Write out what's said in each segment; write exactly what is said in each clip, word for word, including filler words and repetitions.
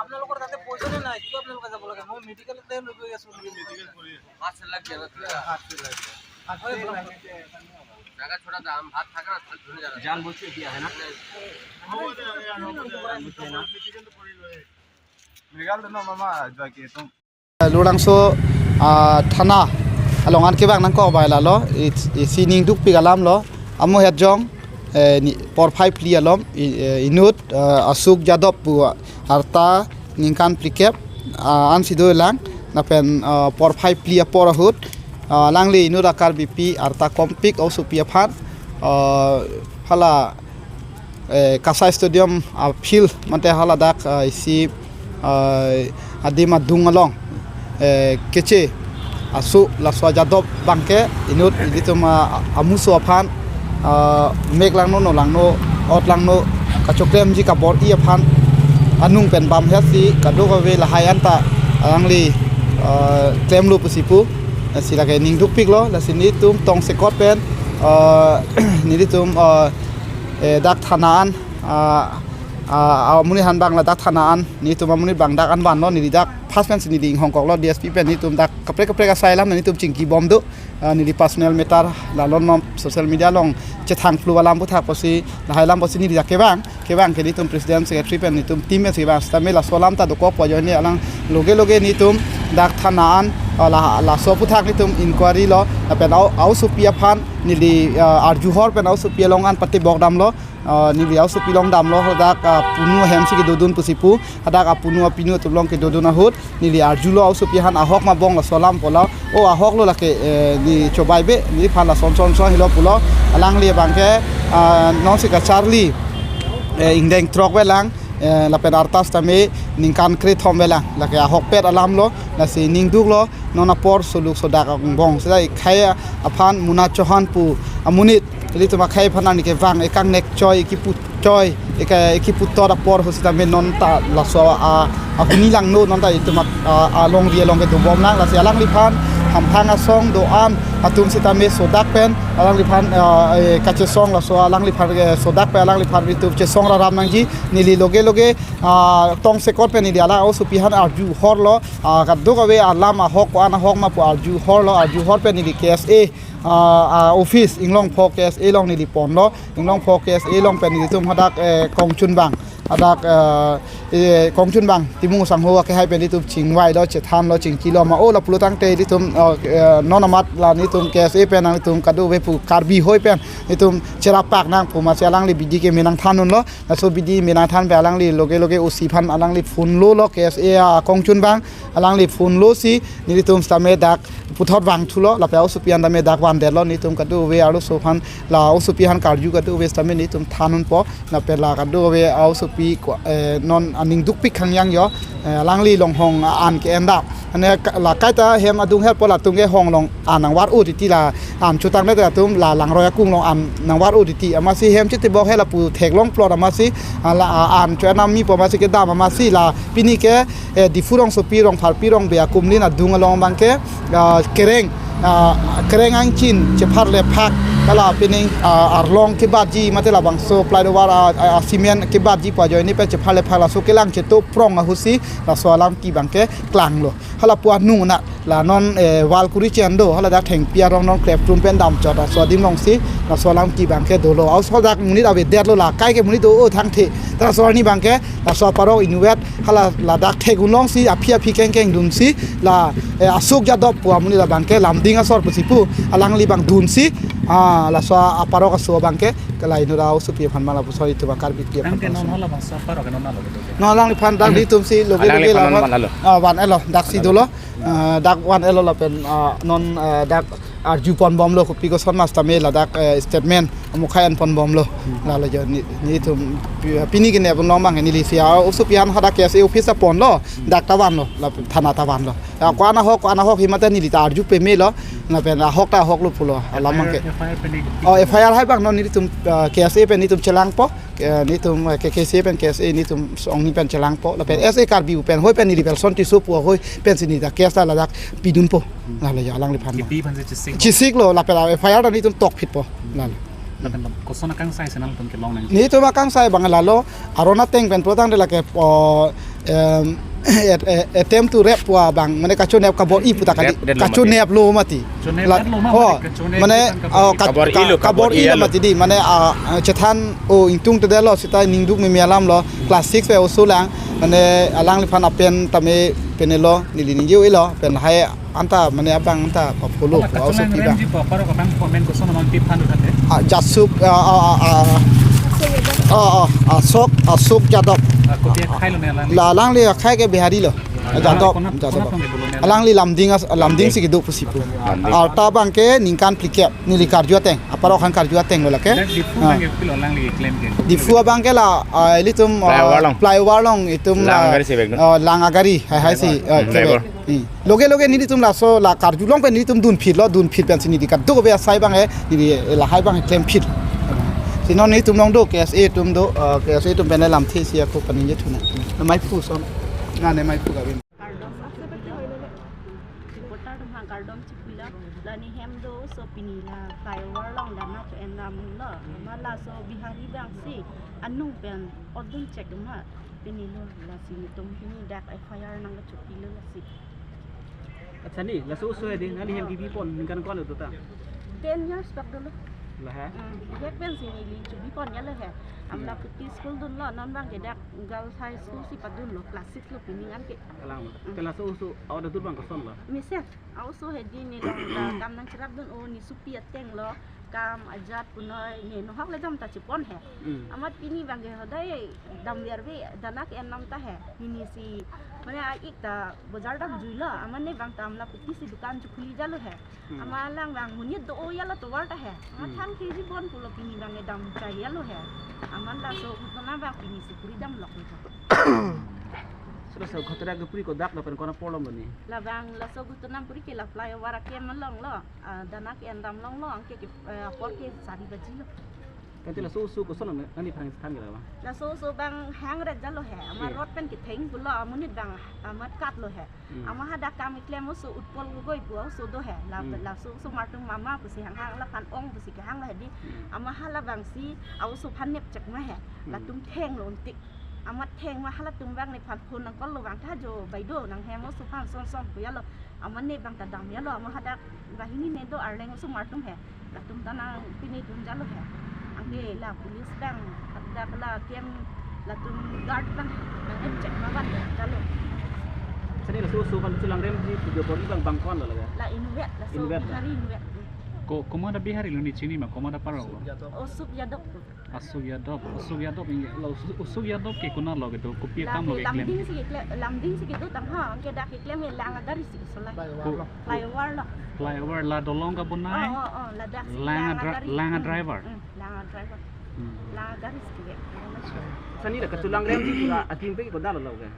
আপোনালোকৰ তাতে প্ৰয়োজনে নাই, কিয় আপোনালোকে যাব লাগে? মই মেডিকেলতে লৈ গৈ আছো। হাত চেলাক দিয়া না, কিয়? জাগা থোড়া দাম, ভাত থাকা না, ভাত ধরে যাবে। জান বুঝে দিয়া হয় না? Lumdingso, ah, thana along an kevang nangkok bai lalo, i, isi ningdukpik alam lo, amu het jong, eh, ni, porphai phli alom, i, eh, inut, ah, Asuk Jadop pu arta ningkan phlikep, ah, ansi dolang, lapen, ah, porphai phli apor ahut, ah, alangli inut a-Karbipi arta kompik osopi aphan, ah, hala eh, Kasai Stadium a-field mate haladak, ah, isi, ah, adim adung along, eh, keche asu laso a-Jadop abangke inut ilitum, ah, amuso aphan, ah, mek langno, no langno, ot langno, kachoklemji kabor-i aphan anung pen bam hetsi kadokave lahai anta alangli, ah, klemlo pusi pu, eh, si lake ningdukpiklo, lasi nelitum tongsekot pen, ah, nelitum, ah, eh, dak thana an, ah, ah, amonit aphan abang ladak thana an, nelitum amonit abang dak an vanlo, neli dak first pensi neli inghongkoklo, D S P pen nelitum dak kaprek kaprek asai alam nelitum chingkibom do, ah, neli personal matter la non non social media along chethang phlu alam aphuthak pusi, lahai alam pusi neli dak kevang, kevang ke nelitum president secretary pen nelitum team pensi kevang, sitame laso alam ta dokok pu ajoine alang loge loge nelitum dak thana an, ah, la, laso aphuthak nelitum inquiry lo, lapen a-, a-osopi aphan neli, ah, arju hor pen a-osopi along an patebok damlo, ah, neli a-osopi along damlo, hadak, ah, punu ahemsi kedodun pusi pu, hadak apunu apinu atum along kedodun ahut, neli arjulo a-osopi aphan ahok ma bong laso alam pulo, o ahok lo lake, eh, neli chobaibe, neliphan lason son son helo pulo, alangli abangke, ah, nonsi kacharli, eh, ingdeng throk velang, eh, lapen arta sitame ningkan krethom velang, lake ahokpet alam lo, lasi ningduklo, non apor soluk sodak angbong sida ikhai aphan Muna Chauhan pu amonit, ilitum akhai aphan ani kevang, ekangnek choi, ekipu choi, eka, ekipu tot apor ahut sitame non ta laso a, ahuni langno, non ta itum a, a, alongri along kedobom nang, lasi alangliphan hamphang asong do-an atum sitame sodak pen alangliphan, ah, eh, kachesong laso alangliphan, eh, sodak pen alangliphan itum chesong raram nangji, neli loge loge, ah, tongsekot pen neli alang a-osopi aphan arju horlo, ah, kadokave alam ahok ko-an ahok ma pu arju horlo, arju hor pen neli K S A, ah, ah, office Inglongpho K S A along neli ponlo, Inglongpho K S A along pen nelitum hadak, eh, kongchunbang, hadak, eh, eh, kongchunbang Timung Sangho akehai pen nelitum chingvailo, chethanlo, chingkilo ma o lapulo tangte nelitum, eh, eh, non amat la nelitum K S A pen nanglitum kadokave pu Karbi hoi pen nelitum cherapak nang pu masi alangli bidi keme nangthan unlo. Laso bidi me nangthan pen alangli loge loge O C aphan alangli phone lolo, K S A akongchunbang alangli phone losi nelitum sitame dak puthot vangthulo, lapen a-osopi an tame dak vandetlo, nelitum kadokave arloso aphan la a-osopi aphan karju kadokave sitame nelitum than unpo, lapen la kadokave a-osopi ko, eh, non aningdukpik khangjang jo, eh, alangli longhong an ke-en dam. Ane ka-, la kaita hem adung herpo latum ke hong along an nangvar-o titi la an chutang le atum la langroi akung along an nangvar-o titi. Amatsi hem chetibok he lapu theklong plot amatsi, ah, la, ah, an cho-en ami po amatsi kedam amatsi la pini ke, eh, Diphu rongsopi rongpharpi rongbe akumlin adung along abangke, ah, kereng, ah, kereng angchin chepharle phak, hala pining, ah, arlong kebatji mate labangso flyover, ah, ah, cement kebatji pu ajoine pen chepharle phak laso kelang cheto prong ahutsi laso alam ke abangke klanglo. Hala pu anung na la non, eh, wall kuri chen do, hala dak thengpi arong non krep trum pen damchot, laso adim alongsi laso alam ke abangke dolo. Aso dak monit avedetlo, la kai ke monit do-o thangthe. Ta laso arni abangke laso aparok inutvet hala ladak thek un alongsi aphi aphi kengkeng dunsi la, eh, Asuk Jadop pu amonit abangke Lumding asor pusi pu, alangli abang dunsi, ah, laso aparok aso abangke kalai inut a-osopi aphan ma lapuson itum a-Karbipi aphan. Tangke non hala bangso aparok non alo. Non alangliphan dak nelitumsi loge loge alangliphan la non van-, van-elo. Ah, van-elo, daksi dolo. Ah, dak van-elo lapen, ah, non, ah, dak arju ponbomlo kopi koson mas tame ladak, eh, statement amukhai an ponbomlo. Hmm. Lalo jo ne, nelitum pi-, pini kene pun long abang nelisi a-osopi aphan hadak K S A office ta ponlo, dak ta vanlo, la thana ta vanlo. Ya, ko-an ahok, ko-an ahok hi mate neli ta arju pemelo, lapen ahok ta ahoklo pulo, alam abangke. F I R pen neli. Oh, F I R hai abang non nelitum, ah, K S A pen nelitum chelangpo, eh, nelitum, eh, K K C pen K S A nelitum songni pen chelangpo, lapen S A Karbi pen hoi pen neli Belson Tisso pu hoi pensi neli ta case ta ladak pidunpo. Lalo jo alangliphan. Kipi aphansi chesik. Chesiklo, lapen F I R ta nelitum tokphitpo. Lalo. Lapen koson akangsai si nangtum kelong nang? Nelitum akangsai abang lalo, aron ateng pen pulotangte lake, o, em, at-, eh, attempt to rape pu abang, mane kachonep kabor-i pu ta kali. Rape det lo mati. Kachonep lo mati. Chonep La-, det lo ma, oh, mane kachonep mane, kan kabor-i. Oh, kat-, Kabor-i ka-, lo, kabor-i kabor-i lo lo. Mati dei, mane, ah, ah, chethan, oh, ingtungte detlo seta ningduk meme alam lo, class six pen oso lang, mane alangliphan apen tame penelo, neli ningje-ilo, pen hai anta mane abang anta pa follow Koma ko, aso kacheleng pi bang. Remji po, apar ko bang comment koson amang tip han uthate. Ah, Jasuk, ah, ah, ah, ah. Ah, ah, ah, Sok, ah, Sok Yadav. Ah, kopi akhai lo ne alang? La alangli akhai ke Bihari lo. Ah, Yadav, kona, Yadav. Kona tong ke dolo ne alang? Alangli Lumding as-, Lumding Lumding. Si kedo pusi pu. Lumding. Arta abang ke ningkan phlikep, neli karju ateng, apar okhan karju ateng lo lake. Dak Diphu Ah. Bang ke pilo alangli claim ke? Diphu abang ke la, ah, ilitum, ah, Flyover along. Flyover along itum Lang la, agari si bag, no? Ah, lang agari, hai hai si, Hmm. Ah, Hmm, kebe. Flyover. Hmm. Loge loge nelitum laso la karjulong pen nelitum dunphit lo, dunphit pensi neli kadokave asai abang he, neli lahai abang he klemphit. Si non nelitum along do, K S A atum do, eh, K S A atum pen lamthe si ako kaningje thunang. Mei phu son. Nane mei phu kave. Kardom, reporter atum aphan kardom chipilo, la ne hem do, so pini la flyover along dana pu endam lo, ma laso Bihari abang si, anung pen odun chek ma, pini lo, lasi netum pini dak F I R nangkachopilo lasi. Accha ni, laso oso hedi, nangli hem kebi pon, ningkan ko-an lo ta? Ten years bak dolo. Lah, ha? Hmm, bihek pensi neli chobi pon ya lo he. Amla Hmm. Kuti school dunlo, non abang ke dak Girls High School si padunlo, class six lo pini anke. Kalang. Hmm. Te laso oso, awat atur abang koson lo? Mesen, a-oso hedi ne along ta kam nangcherap dun, o ne sopi ateng lo, kam ajat punoi ne nohok le dam ta chepon he. Hmm. Amat pini abang ke hodai dam verve, dana ke-en nam ta he. Nini si, mane a-ik ta bojar damjuilo, amat ne abang ta amla Kuti si dukan chekhuli jalo he. Hmm. Amat alang abang monit do-o ya lo tovar ta he. Amat Hmm. than keji bon pulo pini abang edam chai ya lo he. Amat laso ghotona abang pini si puri damlok lo. So laso ghotona kepuri kodak lapen kona apor lo ma ni? Labang laso ghotona puri ke la flyover akem along lo. Ah, dana ke-en dam along lo, anke ke, eh, apor ke sari baji lo. Tangte laso oso koson lo, nangli aphan than ke la abang? Laso oso abang hangret jalo he. Ama Hmm. road pen ketheng pulo, amonit abang amat kat lo he. Hmm. Ama hadak kam keklem oso Utpal Gogoi pu oso do he. La, Hmm. laso oso martum mama pusi hanghang, laphan ong pusi kehang lo hedi. Hmm. Ama halabang si a-oso aphan nepchek ma he. Hmm. Latum thenglo untik. Amat theng ma halatum abang nephan phone nangcall lo abang, tha jo baido nanghem oso aphan son son pu ya lo. Amat ne abang ta dam ya lo, ama hadak banghini ne do arleng oso martum he. Latum ta nangpine dun jalo he. Anke la police abang, hadak la kem latum guard abang, nang-epchek ma abang jalo. Sani laso oso aphan cholangremji pu kabor-i abang bang ko-an lo la? La inutvet, laso Inutvet la? Bihari inutvet. Ko, komat a-Bihari lo, ne chini ma, komat apar lo? Asuk Yadav. Asuk Yadav, Asuk Yadav, inge, la Asuk, Asuk Yadav ke konat lo kedo, kopi akam lo keklem? Lamding si keklem, Lamding si kedo tang ha, anke dak keklem ke lang agari si kesolai. Ko- Flyover lo. Flyover la dolong kabonai? Oh, oh, oh, ladak si lang lang a dra-, agari. Lang a Hmm, driver? Hmm, lang a driver. Hmm. Lang agari si ke. Sani la kacholangremji pu la adim pe ke kodak lo ke?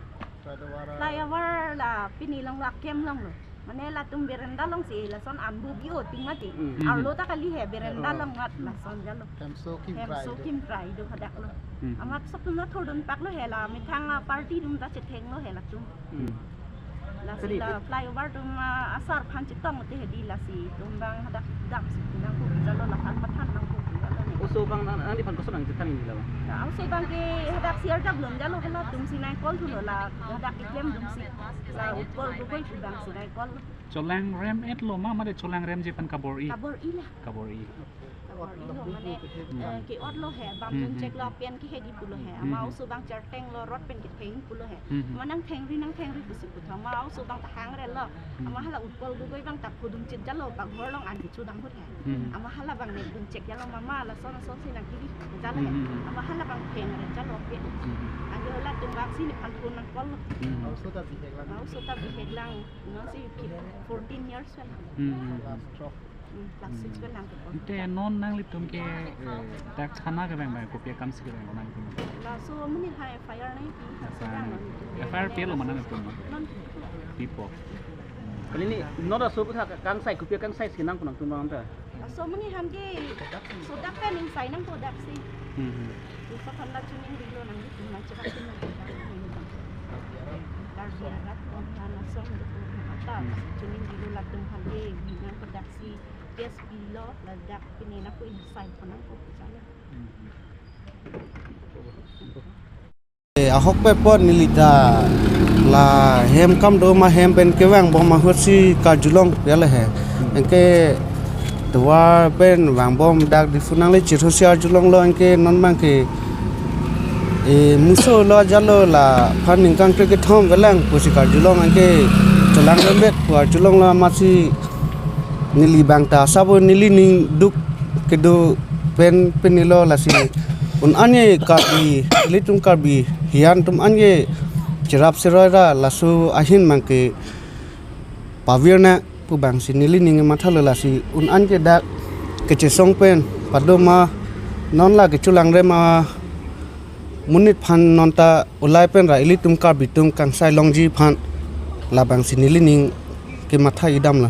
Flyover la pini along lo, akem along lo. Mane latum berenda along si lason anbu bi-o ting mati. Hmm. Hmm. Arlo ta kali he, berenda Hmm. along mat lason jalo. Hemso kim Hemso krai do. Kim krai do hadak lo. Hmm. Amat sok atum ta thurdun pak lo he, la methang a-party atum ta chetheng lo he latum. Hmm. Lasi Sani la flyover atum, ah, asar aphan chetong te hedi, lasi atum abang hadak dam si nangkok jalo, laphan pathan nangkok jalo ne. Oso abang nang, nangliphan koson nangchethan ni la abang? La oso abang ke hadak C R W jalo, halatum si nangcall thulo, la hadak keklem atum si. La Utpal Gogoi pu abang si nangcall. Cholangrem-et lo ma, mate cholangremji pen kabor-i? Kabor-i la. Kabor-i. Kabor-i lo mane, Hmm. eh, ke-ot lo he, bang Hmm, hmm, chek lo hmm. Pen ke hedi pulo he. Hmm, Ama hmm. oso abang cherteng lo, road pen ketheng pulo he. Hmm, hmm. Ama nangthengri, nangthengri pusi putha. Ama oso abang ta hangre lo. Hmm. Ama hala Utpal Gogoi abang ta pudum chit jalo, paghor along an kecho dam hut he. Hmm. Ama halabang ne dun chek jalo, mama lason lason si nangkiri jalo he. Hmm, hmm, hmm. Ama halabang thengre jalo pen. Hmm, hmm. Anke halatum abang si nephan phone nangcall lo. Hmm. Ama oso ta bihek lang. Ama oso ta bihek lang. Non si fourteen years pen. Hmm, hmm, hmm. Class twelve. Hmm, class six pen nangkok. Ante non nanglitum ke, eh, dak thana kevang abang, kopi akam si kevang nanglitum? Laso amonit aphan F I R nangpi. F I R nang-, F I R pilo ma nanglitum? Non. Pipo. Kali ni, non laso aphuthak akangsai, kopi akangsai si nangpo nangtum abang ta? Laso amonit aphan ke, so dak pen ingsai nangpo dak si. Hmm, hmm. Laso aphan la choningrilo nanglitum, nangcherap si nang. Karbi arat, Karbi arat, Karbi arat, Karbi arat, Hmm. Karbi arat, Karbi arat, Hmm. Karbi arat, Karbi arat, Karbi arat, Yes, bilo ladak pini na ku insign pon nang ko sana. Eh, ahok pe pon neli ta la hem kam do ma hem pen kevang bom ahut si karjulong ya le he. Anke tovar pen vang bom dak Diphu nangle chirhusi arjulonglo anke non bang ke, eh, muso lo jalo laphan ningkan kre kethom velang pusi karjulong anke chelang rembet pu arjulonglo amatsi neli bang ta sabo neli ning duk kedo pen penilo lasi un anye Karbi, ilitum Karbi hian atum anye cherap seroi ra laso ahin bang ke pavir na pu bang si neli ning mathalo lasi un an ke dak kechesong pen pado ma non la kechelang rem amonit aphan non ta ulai pen ra ilitum Karbi atum kangsai longji aphan labang si neli ning kematha idam lo.